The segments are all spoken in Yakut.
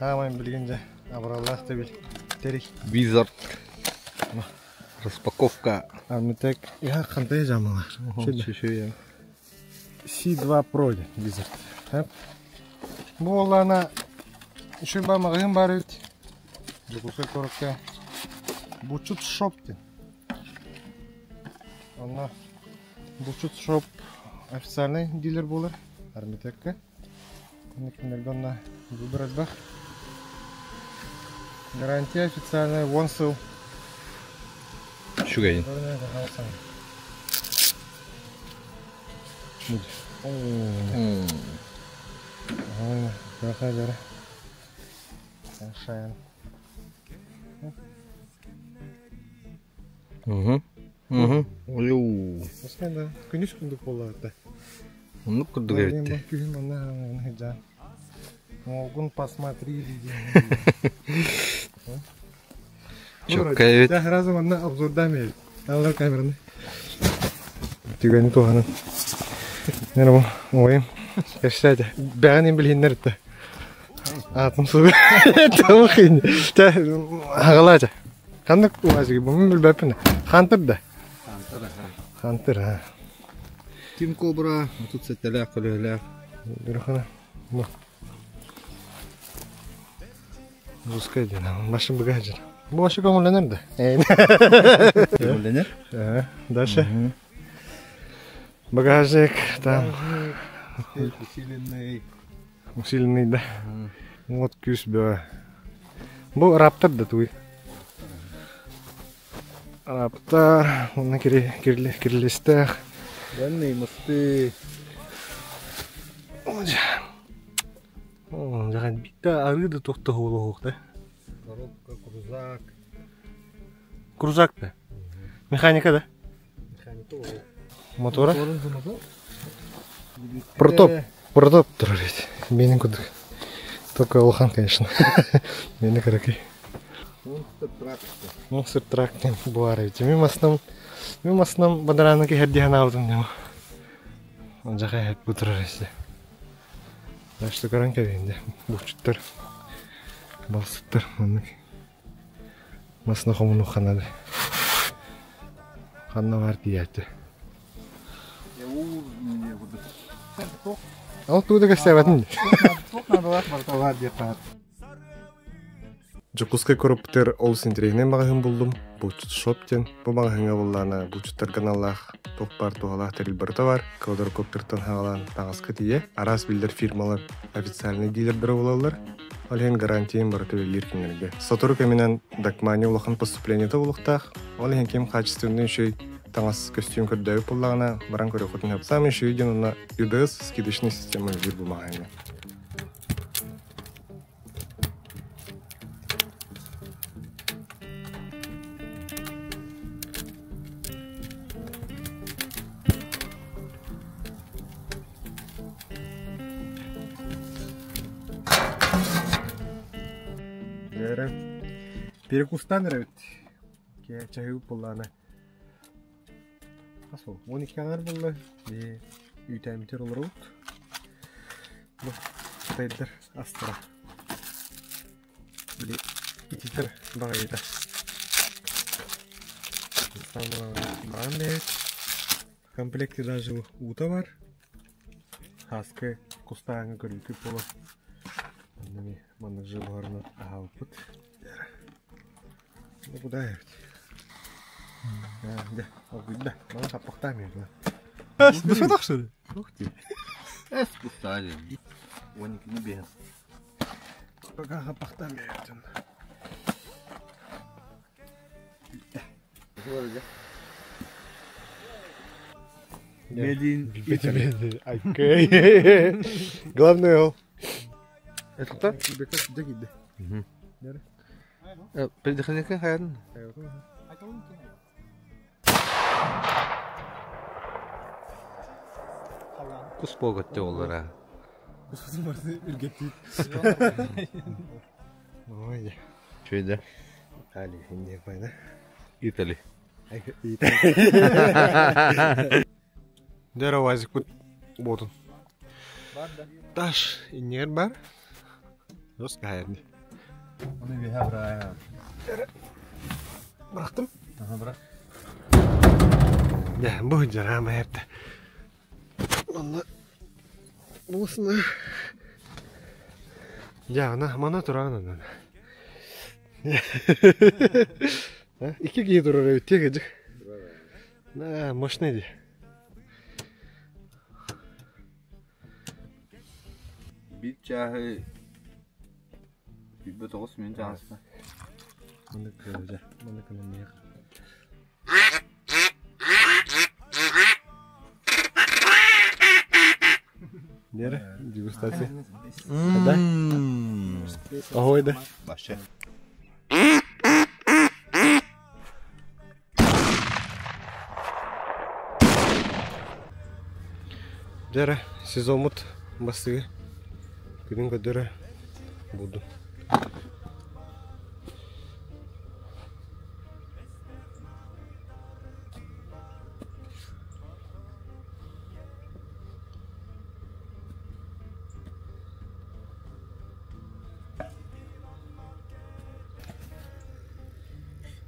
Саамай билигин дьэ абыраллаах тэбил тэрий. Wizard. Распаковка. Armytek иһа хантай жамала. Шүшү. C2 Pro диэн Wizard. Хап. Бу буоллаана үчүгэй баа маҕаһыын баар эбит. Дьокуускай куоракка Бучут Shop диэн. Онно Бучут Shop официальный дилер буолар Армитекка. Кинилэргэ онно выбор элбэх. Гарантия официальная 10 сыл. Үчүгэйин. Ойуу. Күнүс курдук буоллаҕа. Оннук курдук эбит. Күһүн манна сылдьан. Могун посмотри Чөккө эбит. Сразу манна обзордаам эбит. Алар камераны. Түгэни туһанан. Нерво, ойым. Кэпсээтэ. Бэҕэн билиһиннэр этэ. Аатын сугу. Тамахин. Тэ хагалаача. Ханнык уазиги бу мин билбэппин. Хантыр да. Хантыр ha. Тим Кобра, тут сэтэлээх көлөһөлөөх. Бүрөхана. Бу. Русская диэн. Машин быга сылдьар. Бу вообще көҥүллэнэр да? Көҥүллэнэр? Дальше. Багажник там. Усиленный. Усиленный да. Вот күүс бөҕө. Бу раптор да туй. Раптор, онно кирилистээх. Данный мосты. Жахан биитэ арыы да туох да буолуох да. Коробка, крузак. Крузак да? Механика да? Механика ол. Мотора? Протоп. Протоп турар ведь. Менин курдук. Только улахан, конечно. Мени кыракый. Монстр трак. Монстр трак диэн буолар эбит. Мин маснам мин маснам бадарааны кэһэрдии санаабытым демо. Жаха эп бу турар эссе. Дашты көрөн кэбиһинде. Булчуттар, балсыттар маннык масына хомунуохха наада. Ханна баар тиийээччи. Ол тугу да кэпсээбэтин Дьокуускай куораппытыгар олус интэриэһинэй маҕаһыын буллум. Булчут шоп диэн. Бу маҕаһыыҥҥа буллаҕына булчуттарга аналлаах туох баар туһалаах тэрил барыта баар. Квадрокоптертан саҕалаан таҥаска тиийэ араас биллэр фирмалар официальнай дилердэрэ буолаллар. Ол иһин гарантияны барыта үлэлиир кинилэргэ. Сотору кэминэн Дакмани улахан поступлениета буолуохтаах. Ол иһин ким качественный үчүгэй таҥас көстүүм көрдөөбүт буоллаҕына баран көрүөххүтүн сөп. Саамай үчүгэй диэн онно ЮДС скидочный система үлэлиир бу маҕаһыыҥҥа. Перекустан эрэбит. Чаһыы буоллаҕына Хас ол? 12 аҥар буолла. Биһи үүтээммитигэр олоробут. Бу кытайдар астара. Били ититэр баҕайыта. Баҕан бэйэбит. В комплекте даже уута бар. Хаскы кустааҥҥа көрүүтүк буолар. Манна эмиэ маннык жыбыһарынан аһаабыппыт. Ну куда эбит? Дьэ, оргуйда. Маны хаппахтаан биэрдэ. Душа тахсыр. Ух ты. Эс кустаали. 12 биэс. Пока хаппахтаан биэрдин. Медин Итали. Окей. Главное ол. Это Предохранитель хайатын? Кус буолгатты оллара. Ой. Чөйдө. Италия, Индия да? Итали. Дера уазикпыт буотун. Таш иннигэр бар. Дос каһайарни. Оны үөһэ быраҕайа. Бырахтым. Аха бырах. Дьэ, бу дьараама эрдэ. Онно буусуна. Дьэ, ана мана туран анан. Икки киһи турар эбит тиэ кыдьык. Да, мощный дии. Биир чааһы 29 мүнүүтэ ааста. Маннык дьэ, маннык гынан Нерэ, дегустация. Да? Охой да? Вообще. Дьэ эрэ, сезоммут бастыгы күнүн көрдөрө булдум.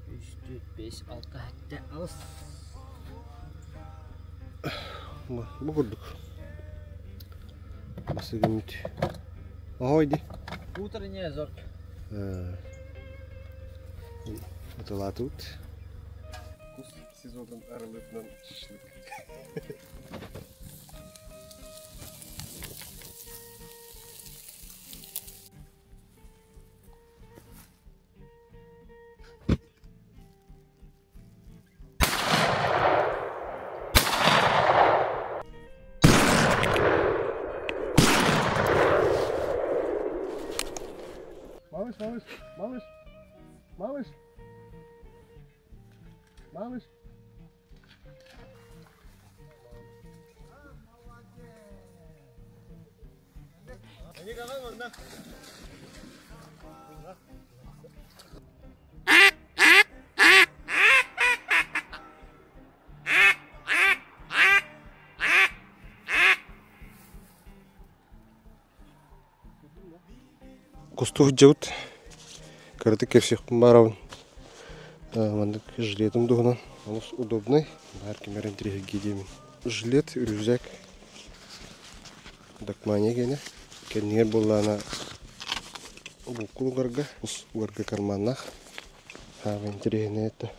Үс, түөрт, бэс, алта, сэттэ, аҕыс. Бу курдук. Басыгыммыт. Оһой ди. Утренняя зорка. Атылаатыбыт. Кус сезонун арылытынан шашлык. Малыш, малыш, малыш, малыш, малыш. Кустуу сылдьабыт, кыратык кэпсиэхпин баарабын. Маннык жилетым туһунан олус удобнай, баар ким эрэ интэриэһиргиэ диэмин. Жилет, рюкзак, докмания гиэнэ. Кэннигэр буоллаҕына булкул угарга, ус угарга карманнаах. Саамай интэриэһинэй это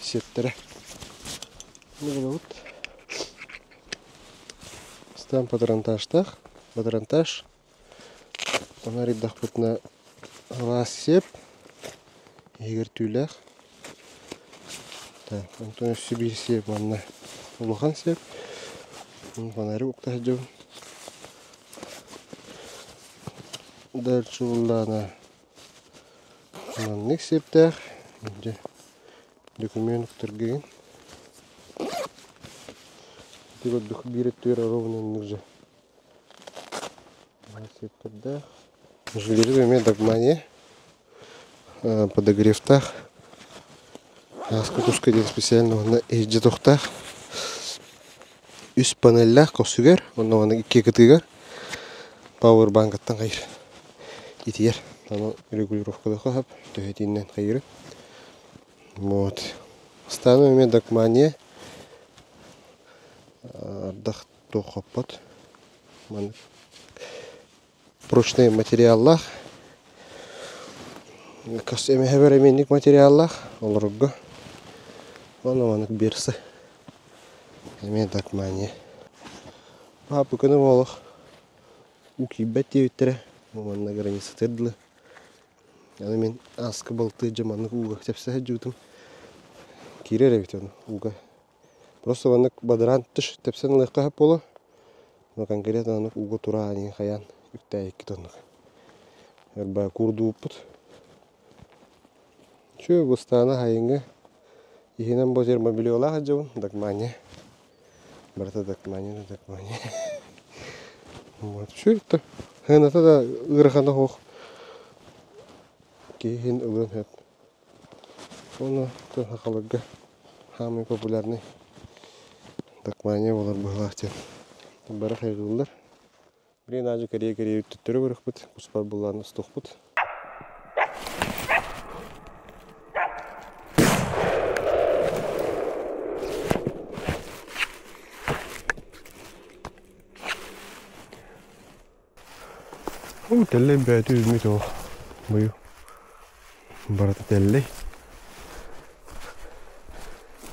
сиэттэрэ. Бу гынабыт. Стан патронташтаах. Патронтаж. Ону арыйдахпытына алаас сиэп, иһигэр түүлээх. Так, онтон өссө биир сиэп уонна улахан сиэп. Фонарик укта сылдьабын. Дальше буллаана маннык сиэптээх. Дьэ, документ уктаргыгын. Ити курдук биир өттүгэр ровно оннук же сиэптэрдээх. Жилерин эмиэ догмания подогревтаах. Ааска куска диэн специально уонна иһирдьэ тохтоох. Үс панеллээх көхсүгэр уонна уонна икки кытыыгар пауэрбанкаттан хайыр итийэр. Аны регулировкалыахха сөп төһө итииннэн хайырын. Вот. Стану эмиэ докмания ардах туох хоппот. Маннык прочный материаллаах. Эмэһэбэр эмиэнник материаллаах олорорго. Уонна маннык берсы. Эмиэ докмания. Папа күнүм олох уу киирбэт диэбиттэрэ. Манна границатыгар дылы. Аны мин ааска балтыы дьэ маннык ууга тэпсэ сылдьыбытым. Киирэр эбит ону ууга. Просто маннык бадараан тыш тэпсэн ылыахха сөп буолуо. Но конкретно оннук ууга тураан иһин хайаан үктээйиккит оннук. Эрбаа куурдубуппут. Чүө быстаана хайыҥҥы иһинэн бу термобельелаах сылдьабын докмания. Барыта докмания да докмания. Вот үчүгэй да. Сыаната да ыарахана суох. Киһи иһин ылыан сөп. Уонна сахаларга саамай популярный докмания буолар быһыылаах диэн бары хайҕыыллар. Билигин аадьы кэрийэ-кэрийэ төттөрү барыахпыт, куспар былаан устуохпут. Уу тэллэй бэйэтэ үүммүт ол быйыл барыта тэллэй.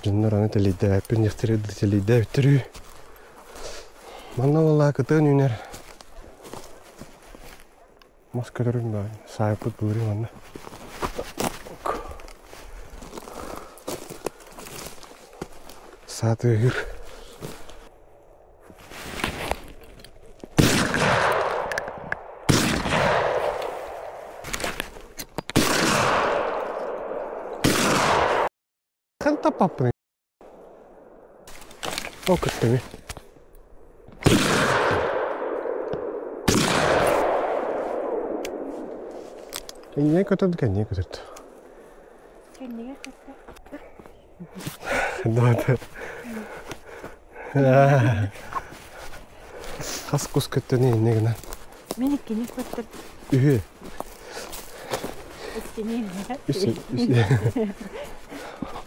Дьоннор аны тэлэйдээбиппин диэхтэрэ да тэлэйдээбиттэр үһү. Манна буоллаҕа кытыан үүнэр. Мас көтөрүн баҕайы саайпыт былырыын манна. Саа тыаһыыр. Хан таппаппын. Ол кытта Инньэ көтөрдө кэнниэ көтөрдө. Кэннигэр көттө. Да, Хас кус көттөнү инньэ гынан. Мин иккини көттөр. Үһү. Иккини. Үс үс.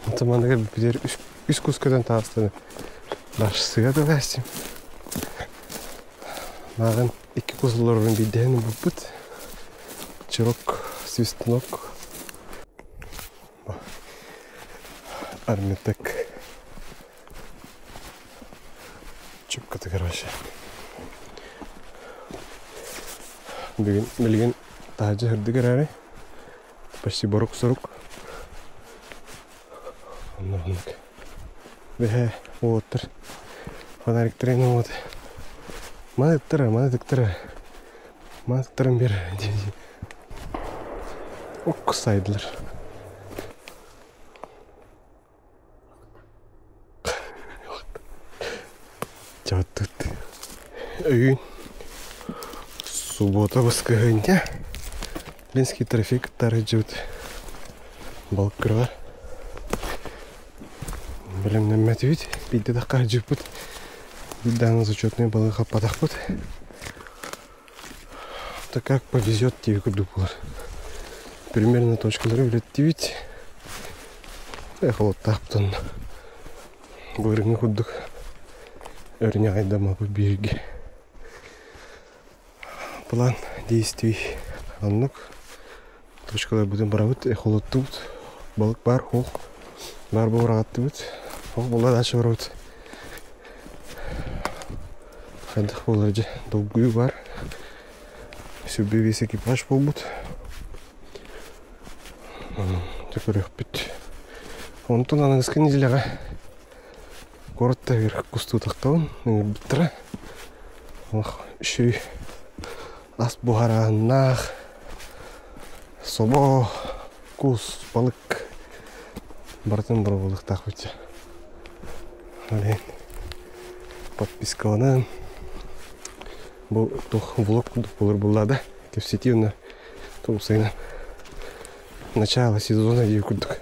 Онтон маныга бүтэр үс үс кус көтөн таҕыстаны. Барсыга да бэстим. Мааҕын икки кус олорорун биирдэһин ылбыппыт. Чирок, свистунок. Армитек. Чупката короче. Бүгүн билигин таһырдьа сырдык эрээри почти борук-сорук. Онно оннук. Бэһэ уоттар фонариктарын уот. Маны ыттара, маны тыктара. Маны тыктаран бер дии. Ок сайдылар. Чааттыт. Өйүн суббота баскыһынньа Ленский трофей кыттаарыдьыбыт балыккырга бэлэмнэммэтибит биирдэ да хаһдьыппыт биир даҕаны зачетный балыгы хаппатахпыт так как повезет диэби курдук буолар примерно точкалары үлэттибит холоттаахпыт онно былырыҥҥы курдук өрүнэҕэйдаммаппыт бииргэ План действий оннук. Точкаларбытын барабыт, холоттубут. Балык баар, ол баар буораҕаттыбыт. Ол буолла дальше барабыт. Хайдах буолар дьэ, долгуйуу баар. Сүрбэ весь экипаж буолбут. Дьэ көрүөхпүт. Онтон аныгыскы неделяҕа куорат таһыгар кустуутахтабын ыҥырбыттара. Олох үчүгэй ас буһарааннаах собо, кус, балык барытын боруобалыахтаахпыт. Ол иһин подпискаланан бу туох влог курдук буолар буолла да кэпсэтии уонна тупсайынан начало сезона диир курдук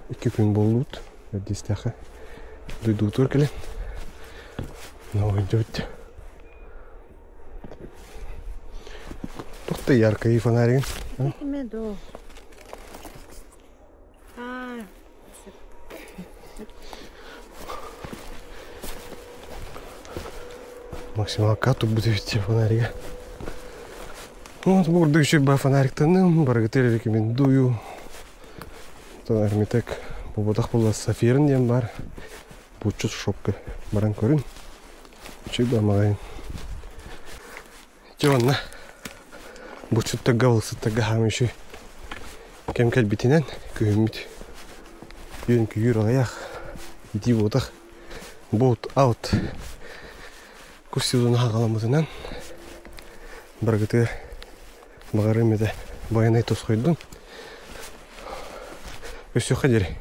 Икки күн буоллубут эрдиистэххэ дойдубутугар кэлэн Новый Туох да яркай фонаригын Киме доо. Аа. Максималка турбут эбит фонарига. Вот бу курдук үчүгэй фонариктанным, барыгытыгар рекомендую. Армитек буолбатах буолла Сафирин диэн баар. Булчут шопка баран көрүн. Үчүгэй маҕайын. Дьэ уонна булчуттарга балыксыттарга хаамыы үчүгэй кэм кэлбитинэн күһүммүт үөн күйүүр аҕыйах итии буотах boat out кус сезона хаҕаламмытынан барыгытыгар Баҕарыам этэ, байанай тосхойдун. Өссүөххэ диэри.